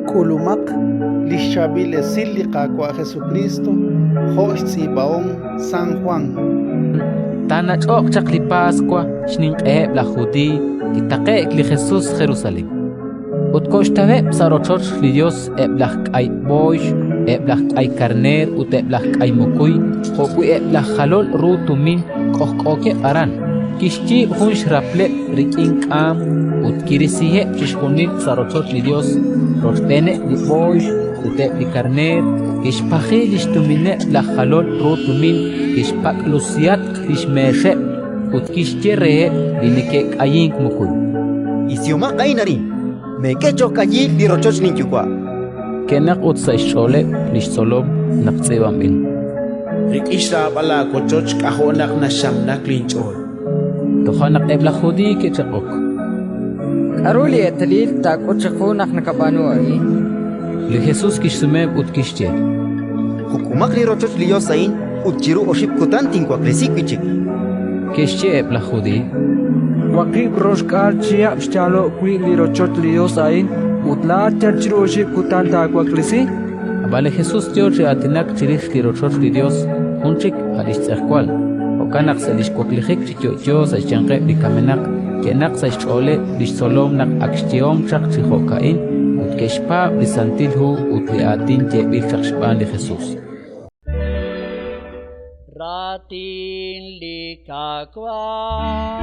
K'ulumaq li xChaab'il Esil li Qaawa' Jesukriist jo' xtz'iib'ahom San Jwan. Taanach'oq chaq li Paswa, xninq'eheb' laj Judiiy, kitaqe'k li Jesus Jerusalén. Ut koxtaweb' sa' rochoch li Yos eb' laj k'ay b'ooyx, eb' laj k'ay karneer ut eb' laj k'ay mukuy, jo'wi' eb' laj jalol ru tumin k'ojk'ookeb' aran. Kixyiib' jun xrapleb' rik'in k'aam ut kirisiheb' chixjunil sa' rochoch li Yos, rochb'eeneb' li b'ooyx ut eb' li karneer, kixpaji li xtumineb' laj jalol ru tumin, kixpak'lusihatq li xmeexeb' ut kixye reheb' li neke'k'ayink mukuy: —Isihomaq a'in arin! Meek'e cho'q k'ayiil li rochoch linYuwa'! Ke'naq ut sa' xch'ooleb' li xtzolom naq tz'iib'anb'il: “Rik'in xraab'al laawochoch k'ajo' naq naxamnak linch'ool”. Toja' naq eb' laj Judiiy ke'chaq'ok: K'aru li eetalil taak'ut chiqu naq nakab'aanu a'in? Li Jesus kixsumeheb' ut kixye: —Juk'umaq li rochoch li Yos a'in ut chiru oxib' kutan tinwaklesi wi' chik. Ke'xye eb' laj Judiiy: 660 chihab' xyaalo'k wi' li rochoch li Yos a'in ut laa'at yal chiru oxib' kutan taawaklesi? Ab'an li Jesus yo chi aatinak chirix li rochoch li Yos jun chik, a' li xtz'ejwal. Jo'kan naq sa' li xwaklijik chi yo'yo sa' xyanqeb' li kamenaq ke'naq sa' xch'ooleb' li xtzolom naq ak xyehom chaq chi jo'ka'in, ut ke'xpaab' li Santil Hu ut li aatin yeeb'il chaq xb'aan li Jesus. Raatin li Qaawa'.